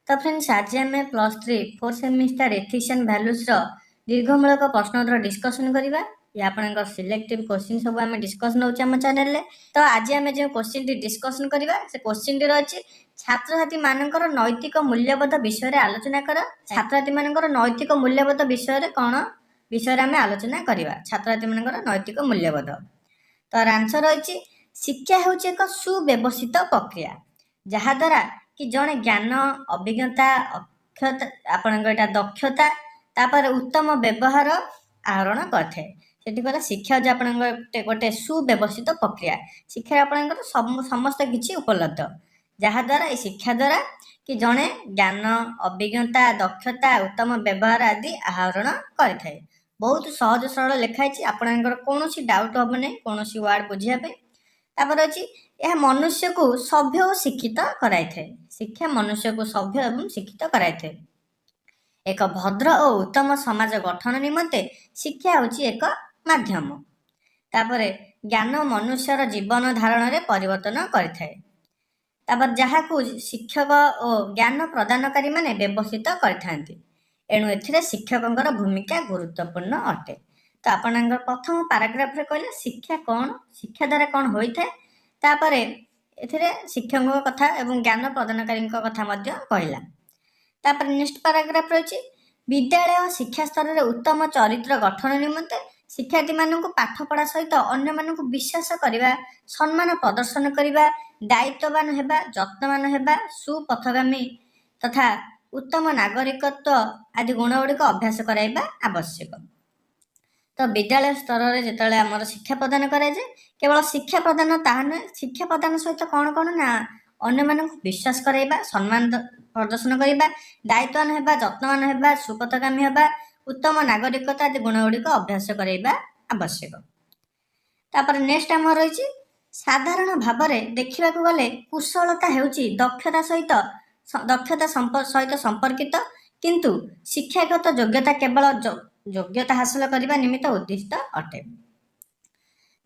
ତ ଫ୍ରେଣ୍ଡସ୍, ଆଜି ଆମେ +3 ଫୋର୍ଥ ସେମିଷ୍ଟାର ଏଥିକ୍ସ ଆଣ୍ଡ ଭ୍ୟାଲୁସ୍ର ଦୀର୍ଘମୂଳକ ପ୍ରଶ୍ନ ଉତ୍ତର ଡିସ୍କସନ୍ କରିବା। ଇଏ ଆପଣଙ୍କ ସିଲେକ୍ଟିଭ୍ କୋଶ୍ଚିନ୍ ସବୁ ଆମେ ଡିସ୍କସନ୍ ହେଉଛୁ ଆମ ଚ୍ୟାନେଲରେ। ତ ଆଜି ଆମେ ଯେଉଁ କୋଶ୍ଚିନ୍ଟି ଡିସ୍କସନ୍ କରିବା, ସେ କୋଶ୍ଚିନ୍ଟି ରହିଛି ଛାତ୍ରଛାତ୍ରୀମାନଙ୍କର ନୈତିକ ମୂଲ୍ୟବୋଧ ବିଷୟରେ ଆଲୋଚନା କର। ଛାତ୍ରଛାତ୍ରୀମାନଙ୍କର ନୈତିକ ମୂଲ୍ୟବୋଧ ବିଷୟରେ କ'ଣ ବିଷୟରେ ଆମେ ଆଲୋଚନା କରିବା? ଛାତ୍ରଛାତ୍ରୀମାନଙ୍କର ନୈତିକ ମୂଲ୍ୟବୋଧ। ତ ଆନ୍ସର ରହିଛି, ଶିକ୍ଷା ହେଉଛି ଏକ ସୁବ୍ୟବସ୍ଥିତ ପ୍ରକ୍ରିୟା ଯାହାଦ୍ୱାରା କି ଜଣେ ଜ୍ଞାନ, ଅଭିଜ୍ଞତା, ଅକ୍ଷତା, ଆପଣଙ୍କ ଏଇଟା ଦକ୍ଷତା, ତାପରେ ଉତ୍ତମ ବ୍ୟବହାର ଆହରଣ କରିଥାଏ। ସେଠି କହିଲା, ଶିକ୍ଷା ହେଉଛି ଆପଣଙ୍କ ଗୋଟେ ସୁବ୍ୟବସ୍ଥିତ ପ୍ରକ୍ରିୟା। ଶିକ୍ଷାରେ ଆପଣଙ୍କର ସମସ୍ତ କିଛି ଉପଲବ୍ଧ, ଯାହାଦ୍ୱାରା ଏଇ ଶିକ୍ଷା ଦ୍ୱାରା କି ଜଣେ ଜ୍ଞାନ, ଅଭିଜ୍ଞତା, ଦକ୍ଷତା, ଉତ୍ତମ ବ୍ୟବହାର ଆଦି ଆହରଣ କରିଥାଏ। ବହୁତ ସହଜ ସରଳ ଲେଖା ହେଇଛି, ଆପଣଙ୍କର କୌଣସି ଡାଉଟ୍ ହେବ ନାହିଁ କୌଣସି ୱାର୍ଡ଼ ବୁଝିବା ପାଇଁ। ତାପରେ ଅଛି, ଏହା ମନୁଷ୍ୟକୁ ସଭ୍ୟ ଓ ଶିକ୍ଷିତ କରାଇଥାଏ। ଶିକ୍ଷା ମନୁଷ୍ୟକୁ ସଭ୍ୟ ଏବଂ ଶିକ୍ଷିତ କରାଇଥାଏ। ଏକ ଭଦ୍ର ଓ ଉତ୍ତମ ସମାଜ ଗଠନ ନିମନ୍ତେ ଶିକ୍ଷା ହେଉଛି ଏକ ମାଧ୍ୟମ। ତାପରେ ଜ୍ଞାନ ମନୁଷ୍ୟର ଜୀବନ ଧାରଣରେ ପରିବର୍ତ୍ତନ କରିଥାଏ। ତାପରେ ଯାହାକୁ ଶିକ୍ଷକ ଓ ଜ୍ଞାନ ପ୍ରଦାନକାରୀମାନେ ବ୍ୟବସ୍ଥିତ କରିଥାନ୍ତି। ଏଣୁ ଏଥିରେ ଶିକ୍ଷକଙ୍କର ଭୂମିକା ଗୁରୁତ୍ୱପୂର୍ଣ୍ଣ ଅଟେ। ତ ଆପଣଙ୍କର ପ୍ରଥମ ପାରାଗ୍ରାଫରେ କହିଲେ ଶିକ୍ଷା କ'ଣ, ଶିକ୍ଷା ଦ୍ୱାରା କ'ଣ ହୋଇଥାଏ। ତାପରେ ଏଥିରେ ଶିକ୍ଷକଙ୍କ କଥା ଏବଂ ଜ୍ଞାନ ପ୍ରଦାନକାରୀଙ୍କ କଥା ମଧ୍ୟ କହିଲା। ତାପରେ ନେକ୍ସଟ ପାରାଗ୍ରାଫ ରହିଛି, ବିଦ୍ୟାଳୟ ଶିକ୍ଷା ସ୍ତରରେ ଉତ୍ତମ ଚରିତ୍ର ଗଠନ ନିମନ୍ତେ ଶିକ୍ଷାର୍ଥୀମାନଙ୍କୁ ପାଠପଢ଼ା ସହିତ ଅନ୍ୟମାନଙ୍କୁ ବିଶ୍ୱାସ କରିବା, ସମ୍ମାନ ପ୍ରଦର୍ଶନ କରିବା, ଦାୟିତ୍ୱବାନ ହେବା, ଯତ୍ନବାନ ହେବା, ସୁପଥଗାମୀ ତଥା ଉତ୍ତମ ନାଗରିକତ୍ୱ ଆଦି ଗୁଣଗୁଡ଼ିକ ଅଭ୍ୟାସ କରାଇବା ଆବଶ୍ୟକ। ତ ବିଦ୍ୟାଳୟ ସ୍ତରରେ ଯେତେବେଳେ ଆମର ଶିକ୍ଷା ପ୍ରଦାନ କରାଯାଏ, କେବଳ ଶିକ୍ଷା ପ୍ରଦାନ ତାହା ନୁହେଁ, ଶିକ୍ଷା ପ୍ରଦାନ ସହିତ କ'ଣ କ'ଣ ନା ଅନ୍ୟମାନଙ୍କୁ ବିଶ୍ୱାସ କରାଇବା, ସମ୍ମାନ ପ୍ରଦର୍ଶନ କରିବା, ଦାୟିତ୍ୱବାନ ହେବା, ଯତ୍ନବାନ ହେବା, ସୁପଥଗାମୀ ହେବା, ଉତ୍ତମ ନାଗରିକତା ଆଦି ଗୁଣଗୁଡ଼ିକ ଅଭ୍ୟାସ କରାଇବା ଆବଶ୍ୟକ। ତାପରେ ନେକ୍ସଟ ଆମର ରହିଛି, ସାଧାରଣ ଭାବରେ ଦେଖିବାକୁ ଗଲେ କୁଶଳତା ହେଉଛି ଦକ୍ଷତା ସହିତ ସମ୍ପର୍କିତ, କିନ୍ତୁ ଶିକ୍ଷାଗତ ଯୋଗ୍ୟତା କେବଳ ଯୋଗ୍ୟତା ହାସଲ କରିବା ନିମିତ୍ତ ଉଦ୍ଦିଷ୍ଟ ଅଟେ।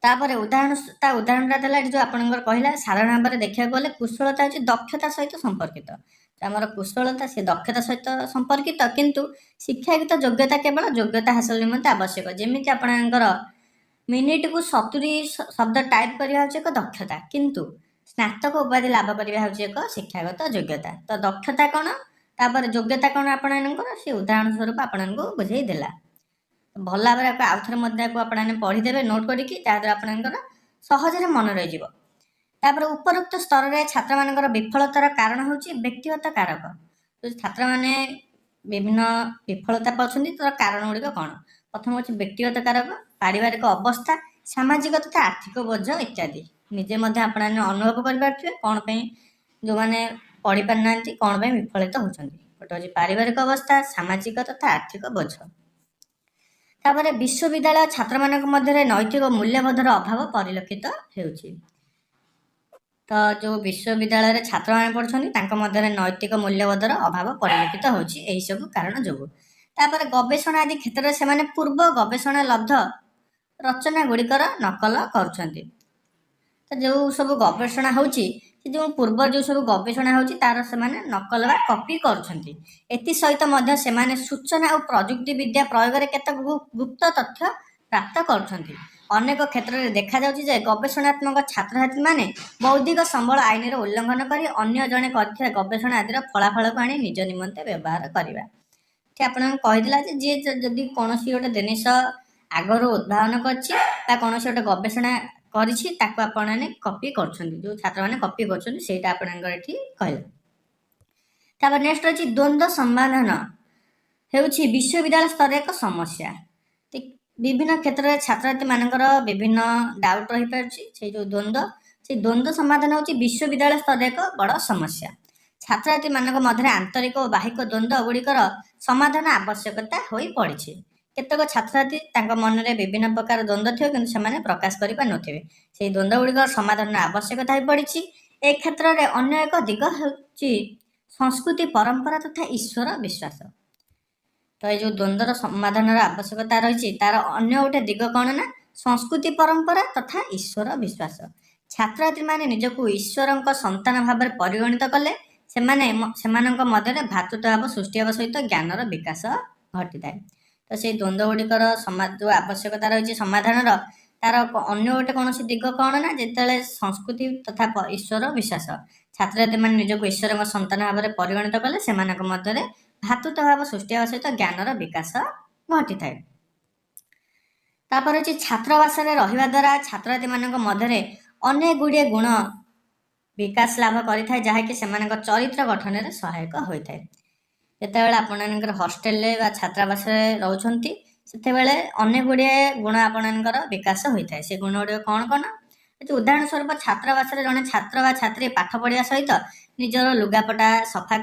ତାପରେ ଉଦାହରଣ, ତା ଉଦାହରଣଟା ଦେଲା ଏଠି ଯେଉଁ ଆପଣଙ୍କର କହିଲା, ସାଧାରଣ ଭାବରେ ଦେଖିବାକୁ ଗଲେ କୁଶଳତା ହେଉଛି ଦକ୍ଷତା ସହିତ ସମ୍ପର୍କିତ। ଆମର କୁଶଳତା ସେ ଦକ୍ଷତା ସହିତ ସମ୍ପର୍କିତ, କିନ୍ତୁ ଶିକ୍ଷାଗତ ଯୋଗ୍ୟତା କେବଳ ଯୋଗ୍ୟତା ହାସଲ ନିମନ୍ତେ ଆବଶ୍ୟକ। ଯେମିତି ଆପଣଙ୍କର ମିନିଟକୁ 70 ଶବ୍ଦ ଟାଇପ୍ କରିବା ହେଉଛି ଏକ ଦକ୍ଷତା, କିନ୍ତୁ ସ୍ନାତକ ଉପାଧି ଲାଭ କରିବା ହେଉଛି ଏକ ଶିକ୍ଷାଗତ ଯୋଗ୍ୟତା। ତ ଦକ୍ଷତା କ'ଣ, ତାପରେ ଯୋଗ୍ୟତା କ'ଣ, ଆପଣମାନଙ୍କର ସେ ଉଦାହରଣ ସ୍ୱରୂପ ଆପଣଙ୍କୁ ବୁଝେଇ ଦେଲା। ଭଲ ଭାବରେ ଆକୁ ଆଉଥରେ ମଧ୍ୟ ଆକୁ ଆପଣମାନେ ପଢ଼ିଦେବେ ନୋଟ୍ କରିକି, ଯାହାଦ୍ୱାରା ଆପଣଙ୍କର ସହଜରେ ମନେ ରହିଯିବ। ତାପରେ ଉପରୋକ୍ତ ସ୍ତରରେ ଛାତ୍ରମାନଙ୍କର ବିଫଳତାର କାରଣ ହେଉଛି ବ୍ୟକ୍ତିଗତ କାରକ। ଯଦି ଛାତ୍ରମାନେ ବିଭିନ୍ନ ବିଫଳତା ପାଉଛନ୍ତି, ତାର କାରଣ ଗୁଡ଼ିକ କ'ଣ? ପ୍ରଥମ ହେଉଛି ବ୍ୟକ୍ତିଗତ କାରକ, ପାରିବାରିକ ଅବସ୍ଥା, ସାମାଜିକ ତଥା ଆର୍ଥିକ ବୋଝ ଇତ୍ୟାଦି। ନିଜେ ମଧ୍ୟ ଆପଣମାନେ ଅନୁଭବ କରିପାରୁଥିବେ କ'ଣ ପାଇଁ ଯେଉଁମାନେ ପଢ଼ିପାରୁନାହାନ୍ତି, କ'ଣ ପାଇଁ ବିଫଳିତ ହେଉଛନ୍ତି। ଗୋଟେ ହେଉଛି ପାରିବାରିକ ଅବସ୍ଥା, ସାମାଜିକ ତଥା ଆର୍ଥିକ ବୋଝ। ତାପରେ ବିଶ୍ୱବିଦ୍ୟାଳୟ ଛାତ୍ରମାନଙ୍କ ମଧ୍ୟରେ ନୈତିକ ମୂଲ୍ୟବୋଧର ଅଭାବ ପରିଲକ୍ଷିତ ହେଉଛି। ତ ଯେଉଁ ବିଶ୍ୱବିଦ୍ୟାଳୟରେ ଛାତ୍ରମାନେ ପଢ଼ୁଛନ୍ତି, ତାଙ୍କ ମଧ୍ୟରେ ନୈତିକ ମୂଲ୍ୟବୋଧର ଅଭାବ ପରିଲକ୍ଷିତ ହେଉଛି ଏହିସବୁ କାରଣ ଯୋଗୁଁ। ତାପରେ ଗବେଷଣା ଆଦି କ୍ଷେତ୍ରରେ ସେମାନେ ପୂର୍ବ ଗବେଷଣା ଲବ୍ଧ ରଚନା ଗୁଡ଼ିକର ନକଲ କରୁଛନ୍ତି। ତ ଯେଉଁ ସବୁ ଗବେଷଣା ହେଉଛି, ସେ ଯେଉଁ ପୂର୍ବ ଯେଉଁ ସବୁ ଗବେଷଣା ହେଉଛି, ତାର ସେମାନେ ନକଲ ବା କପି କରୁଛନ୍ତି। ଏଥିସହିତ ମଧ୍ୟ ସେମାନେ ସୂଚନା ଓ ପ୍ରଯୁକ୍ତି ବିଦ୍ୟା ପ୍ରୟୋଗରେ କେତେକ ଗୁପ୍ତ ତଥ୍ୟ ପ୍ରାପ୍ତ କରୁଛନ୍ତି। ଅନେକ କ୍ଷେତ୍ରରେ ଦେଖାଯାଉଛି ଯେ ଗବେଷଣାତ୍ମକ ଛାତ୍ରଛାତ୍ରୀମାନେ ବୌଦ୍ଧିକ ସମ୍ବଳ ଆଇନର ଉଲ୍ଲଂଘନ କରି ଅନ୍ୟ ଜଣେ କରିଥିବା ଗବେଷଣା ଆଦିର ଫଳାଫଳକୁ ଆଣି ନିଜ ନିମନ୍ତେ ବ୍ୟବହାର କରିବା। ଏଠି ଆପଣଙ୍କୁ କହିଥିଲା ଯେ ଯିଏ ଯଦି କୌଣସି ଗୋଟେ ଜିନିଷ ଆଗରୁ ଉଦ୍ଭାବନ କରିଛି ବା କୌଣସି ଗୋଟେ ଗବେଷଣା କରିଛି, ତାକୁ ଆପଣମାନେ କପି କରୁଛନ୍ତି, ଯେଉଁ ଛାତ୍ରମାନେ କପି କରୁଛନ୍ତି, ସେଇଟା ଆପଣଙ୍କର ଏଠି କହିଲା। ତାପରେ ନେକ୍ସଟ ଅଛି, ଦ୍ୱନ୍ଦ୍ୱ ସମାଧାନ ହେଉଛି ବିଶ୍ୱବିଦ୍ୟାଳୟ ସ୍ତରରେ ଏକ ସମସ୍ୟା। ବିଭିନ୍ନ କ୍ଷେତ୍ରରେ ଛାତ୍ରଛାତ୍ରୀମାନଙ୍କର ବିଭିନ୍ନ ଡାଉଟ୍ ରହିପାରୁଛି। ସେଇ ଯେଉଁ ଦ୍ୱନ୍ଦ୍ୱ, ସେଇ ଦ୍ୱନ୍ଦ୍ୱ ସମାଧାନ ହେଉଛି ବିଶ୍ୱବିଦ୍ୟାଳୟ ସ୍ତରରେ ଏକ ବଡ଼ ସମସ୍ୟା। ଛାତ୍ରଛାତ୍ରୀମାନଙ୍କ ମଧ୍ୟରେ ଆନ୍ତରିକ ଓ ବାହିକ ଦ୍ୱନ୍ଦ୍ୱ ଗୁଡ଼ିକର ସମାଧାନ ଆବଶ୍ୟକତା ହୋଇ ପଡ଼ିଛି। କେତେକ ଛାତ୍ରଛାତ୍ରୀ ତାଙ୍କ ମନରେ ବିଭିନ୍ନ ପ୍ରକାର ଦ୍ୱନ୍ଦ୍ୱ ଥିବ, କିନ୍ତୁ ସେମାନେ ପ୍ରକାଶ କରିପାରୁନଥିବେ। ସେଇ ଦ୍ୱନ୍ଦ୍ୱ ଗୁଡ଼ିକର ସମାଧାନର ଆବଶ୍ୟକତା ହୋଇ ପଡ଼ିଛି। ଏ କ୍ଷେତ୍ରରେ ଅନ୍ୟ ଏକ ଦିଗ ହେଉଛି ସଂସ୍କୃତି, ପରମ୍ପରା ତଥା ଈଶ୍ୱର ବିଶ୍ୱାସ। ତ ଏଇ ଯେଉଁ ଦ୍ୱନ୍ଦ୍ୱର ସମାଧାନର ଆବଶ୍ୟକତା ରହିଛି, ତାର ଅନ୍ୟ ଗୋଟେ ଦିଗ କ'ଣ ନା ସଂସ୍କୃତି, ପରମ୍ପରା ତଥା ଈଶ୍ୱର ବିଶ୍ୱାସ। ଛାତ୍ରଛାତ୍ରୀମାନେ ନିଜକୁ ଈଶ୍ୱରଙ୍କ ସନ୍ତାନ ଭାବରେ ପରିଗଣିତ କଲେ ସେମାନେ ସେମାନଙ୍କ ମଧ୍ୟରେ ଭ୍ରାତୃତ୍ୱ ଭାବ ସୃଷ୍ଟି ହେବା ସହିତ ଜ୍ଞାନର ବିକାଶ ଘଟିଥାଏ। ତ ସେଇ ଦ୍ୱନ୍ଦ୍ୱ ଗୁଡ଼ିକର ଯେଉଁ ଆବଶ୍ୟକତା ରହିଛି ସମାଧାନର, ତାର ଅନ୍ୟ ଗୋଟେ କୌଣସି ଦିଗ କ'ଣ ନା, ଯେତେବେଳେ ସଂସ୍କୃତି ତଥା ଈଶ୍ୱର ବିଶ୍ୱାସ, ଛାତ୍ରଛାତ୍ରୀମାନେ ନିଜକୁ ଈଶ୍ୱରଙ୍କ ସନ୍ତାନ ଭାବରେ ପରିଗଣିତ କଲେ ସେମାନଙ୍କ ମଧ୍ୟରେ ଭ୍ରାତୃତ୍ୱ ଭାବ ସୃଷ୍ଟି ହେବା ସହିତ ଜ୍ଞାନର ବିକାଶ ଘଟିଥାଏ। ତାପରେ ହେଉଛି, ଛାତ୍ରାବାସରେ ରହିବା ଦ୍ୱାରା ଛାତ୍ରଛାତ୍ରୀମାନଙ୍କ ମଧ୍ୟରେ ଅନେକ ଗୁଡ଼ିଏ ଗୁଣ ବିକାଶ ଲାଭ କରିଥାଏ, ଯାହାକି ସେମାନଙ୍କ ଚରିତ୍ର ଗଠନରେ ସହାୟକ ହୋଇଥାଏ। ଯେତେବେଳେ ଆପଣମାନଙ୍କର ହଷ୍ଟେଲରେ ବା ଛାତ୍ରାବାସରେ ରହୁଛନ୍ତି, ସେତେବେଳେ ଅନେକ ଗୁଡ଼ିଏ ଗୁଣ ଆପଣମାନଙ୍କର ବିକାଶ ହୋଇଥାଏ। ସେ ଗୁଣ ଗୁଡ଼ିକ କ'ଣ କ'ଣ? ଉଦାହରଣ ସ୍ୱରୂପ, ଛାତ୍ରାବାସରେ ଜଣେ ଛାତ୍ର ବା ଛାତ୍ରୀ ପାଠ ପଢ଼ିବା ସହିତ ନିଜର ଲୁଗାପଟା ସଫା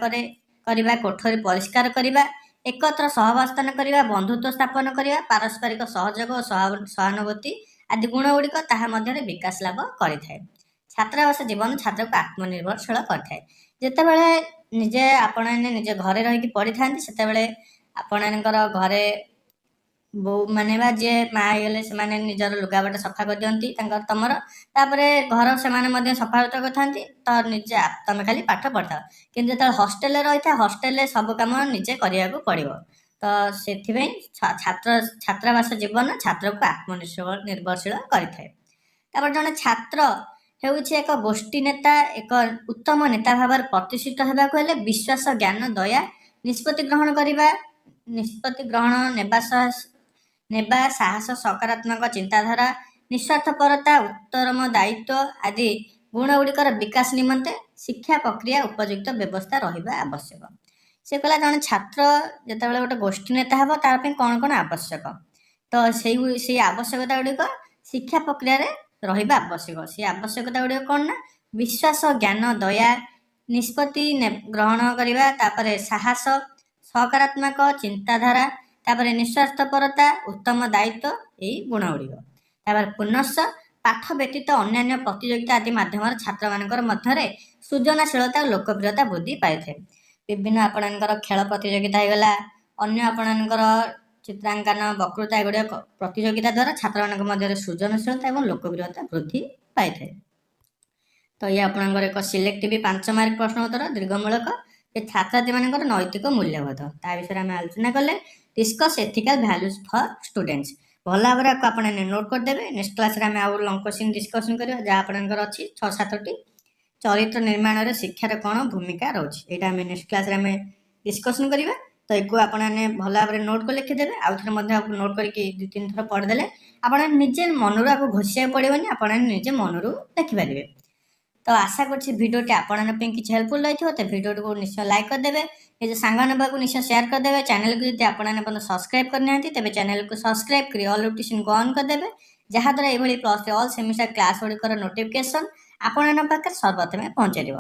କରିବା, କୋଠରୀ ପରିଷ୍କାର କରିବା, ଏକତ୍ର ସହାବସ୍ଥାନ କରିବା, ବନ୍ଧୁତ୍ୱ ସ୍ଥାପନ କରିବା, ପାରସ୍ପରିକ ସହଯୋଗ ଓ ସହାନୁଭୂତି ଆଦି ଗୁଣ ଗୁଡ଼ିକ ତାହା ମଧ୍ୟରେ ବିକାଶ ଲାଭ କରିଥାଏ। ଛାତ୍ରାବାସ ଜୀବନ ଛାତ୍ରକୁ ଆତ୍ମନିର୍ଭରଶୀଳ କରିଥାଏ। ଯେତେବେଳେ ନିଜେ ଆପଣମାନେ ନିଜ ଘରେ ରହିକି ପଢ଼ିଥାନ୍ତି, ସେତେବେଳେ ଆପଣମାନଙ୍କର ଘରେ ବୋଉ ମାନେ ବା ଯିଏ ମା ହେଇଗଲେ, ସେମାନେ ନିଜର ଲୁଗାପଟା ସଫା କରିଦିଅନ୍ତି ତାଙ୍କର, ତମର। ତାପରେ ଘର ସେମାନେ ମଧ୍ୟ ସଫା ସୁତୁରା କରିଥାନ୍ତି। ତ ନିଜେ ତମେ ଖାଲି ପାଠ ପଢ଼ିଥାଅ। କିନ୍ତୁ ଯେତେବେଳେ ହଷ୍ଟେଲରେ ରହିଥାଏ, ହଷ୍ଟେଲରେ ସବୁ କାମ ନିଜେ କରିବାକୁ ପଡ଼ିବ। ତ ସେଥିପାଇଁ ଛାତ୍ରାବାସ ଜୀବନ ଛାତ୍ରକୁ ଆତ୍ମନିର୍ଭରଶୀଳ ନିର୍ଭରଶୀଳ କରିଥାଏ। ତାପରେ, ଜଣେ ଛାତ୍ର ହେଉଛି ଏକ ଗୋଷ୍ଠୀ ନେତା। ଏକ ଉତ୍ତମ ନେତା ଭାବରେ ପ୍ରତିଷ୍ଠିତ ହେବାକୁ ହେଲେ ବିଶ୍ୱାସ, ଜ୍ଞାନ, ଦୟା, ନିଷ୍ପତ୍ତି ଗ୍ରହଣ କରିବା, ନିଷ୍ପତ୍ତି ଗ୍ରହଣ ନେବା ସାହସ, ସକାରାତ୍ମକ ଚିନ୍ତାଧାରା, ନିସ୍ୱାର୍ଥପରତା, ଉତ୍ତମ ଦାୟିତ୍ୱ ଆଦି ଗୁଣ ଗୁଡ଼ିକର ବିକାଶ ନିମନ୍ତେ ଶିକ୍ଷା ପ୍ରକ୍ରିୟା ଉପଯୁକ୍ତ ବ୍ୟବସ୍ଥା ରହିବା ଆବଶ୍ୟକ। ସେ କହିଲା, ଜଣେ ଛାତ୍ର ଯେତେବେଳେ ଗୋଟେ ଗୋଷ୍ଠୀ ନେତା ହେବ, ତା ପାଇଁ କ'ଣ କ'ଣ ଆବଶ୍ୟକ? ତ ସେଇ ସେଇ ଆବଶ୍ୟକତା ଗୁଡ଼ିକ ଶିକ୍ଷା ପ୍ରକ୍ରିୟାରେ ରହିବା ଆବଶ୍ୟକ। ସେଇ ଆବଶ୍ୟକତା ଗୁଡ଼ିକ କ'ଣ ନା, ବିଶ୍ୱାସ, ଜ୍ଞାନ, ଦୟା, ନିଷ୍ପତ୍ତି ଗ୍ରହଣ କରିବା, ତାପରେ ସାହସ, ସକାରାତ୍ମକ ଚିନ୍ତାଧାରା, ତାପରେ ନିସ୍ୱାର୍ଥପରତା, ଉତ୍ତମ ଦାୟିତ୍ୱ, ଏଇ ଗୁଣ ଗୁଡ଼ିକ। ତାପରେ ପୁନଶ୍ଚ ପାଠ ବ୍ୟତୀତ ଅନ୍ୟାନ୍ୟ ପ୍ରତିଯୋଗିତା ଆଦି ମାଧ୍ୟମରେ ଛାତ୍ରମାନଙ୍କର ମଧ୍ୟରେ ସୃଜନଶୀଳତା ଓ ଲୋକପ୍ରିୟତା ବୃଦ୍ଧି ପାଇଥାଏ। ବିଭିନ୍ନ ଆପଣଙ୍କର ଖେଳ ପ୍ରତିଯୋଗିତା ହେଇଗଲା, ଅନ୍ୟ ଆପଣଙ୍କର ଚିତ୍ରାଙ୍କନ, ବକ୍ତୃତା, ଏଗୁଡ଼ିକ ପ୍ରତିଯୋଗିତା ଦ୍ୱାରା ଛାତ୍ରମାନଙ୍କ ମଧ୍ୟରେ ସୃଜନଶୀଳତା ଏବଂ ଲୋକପ୍ରିୟତା ବୃଦ୍ଧି ପାଇଥାଏ। ତ ଇଏ ଆପଣଙ୍କର ଏକ ସିଲେକ୍ଟିଭ 5 ମାର୍କ ପ୍ରଶ୍ନ ଉତ୍ତର ଦୀର୍ଘମୂଳକ ଯେ ଛାତ୍ରଛାତ୍ରୀମାନଙ୍କର ନୈତିକ ମୂଲ୍ୟବୋଧ, ତା ବିଷୟରେ ଆମେ ଆଲୋଚନା କଲେ। Discuss ethical values for students. ଭଲ ଭାବରେ ଆକୁ ଆପଣ ନୋଟ୍ କରିଦେବେ। ନେକ୍ସଟ କ୍ଲାସରେ ଆମେ ଆଉ ଲଙ୍ଗ କ୍ୱେଶ୍ଚିନ୍ ଡିସ୍କସନ୍ କରିବା, ଯାହା ଆପଣଙ୍କର ଅଛି ଛଅ ସାତଟି। ଚରିତ୍ର ନିର୍ମାଣରେ ଶିକ୍ଷାର କ'ଣ ଭୂମିକା ରହୁଛି, ଏଇଟା ଆମେ ନେକ୍ସଟ କ୍ଲାସରେ ଆମେ ଡିସ୍କସନ୍ କରିବା। ତ ଏକୁ ଆପଣମାନେ ଭଲ ଭାବରେ ନୋଟ୍ କରି ଲେଖିଦେବେ। ଆଉ ଥରେ ମଧ୍ୟ ନୋଟ୍ କରିକି ଦୁଇ ତିନି ଥର ପଢ଼ିଦେଲେ ଆପଣ ନିଜେ ମନରୁ, ଆକୁ ଘୋଷିବାକୁ ପଡ଼ିବନି, ଆପଣ ନିଜେ ମନରୁ ଲେଖିପାରିବେ। ତ ଆଶା କରୁଛି ଭିଡ଼ିଓଟି ଆପଣଙ୍କ ପାଇଁ କିଛି ହେଲ୍ପଫୁଲ୍ ରହିଥିବ। ତ ଭିଡ଼ିଓଟିକୁ ନିଶ୍ଚୟ ଲାଇକ୍ କରିଦେବେ, ନିଜ ସାଙ୍ଗମାନଙ୍କ ପାଖକୁ ନିଶ୍ଚୟ ସେୟାର କରିଦେବେ। ଚ୍ୟାନେଲକୁ ଯଦି ଆପଣମାନେ ପର୍ଯ୍ୟନ୍ତ ସବସ୍କ୍ରାଇବ୍ କରିନାହାନ୍ତି, ତେବେ ଚ୍ୟାନେଲକୁ ସବସ୍କ୍ରାଇବ୍ କରି ଅଲ୍ ନୋଟିଫିକେସନ୍କୁ ଅନ୍ କରିଦେବେ, ଯାହାଦ୍ୱାରା ଏଇଭଳି +3 ଅଲ୍ ସେମିଷ୍ଟାର କ୍ଲାସ୍ ଗୁଡ଼ିକର ନୋଟିଫିକେସନ୍ ଆପଣମାନଙ୍କ ପାଖରେ ସର୍ବପ୍ରଥମେ ପହଞ୍ଚିଯିବ।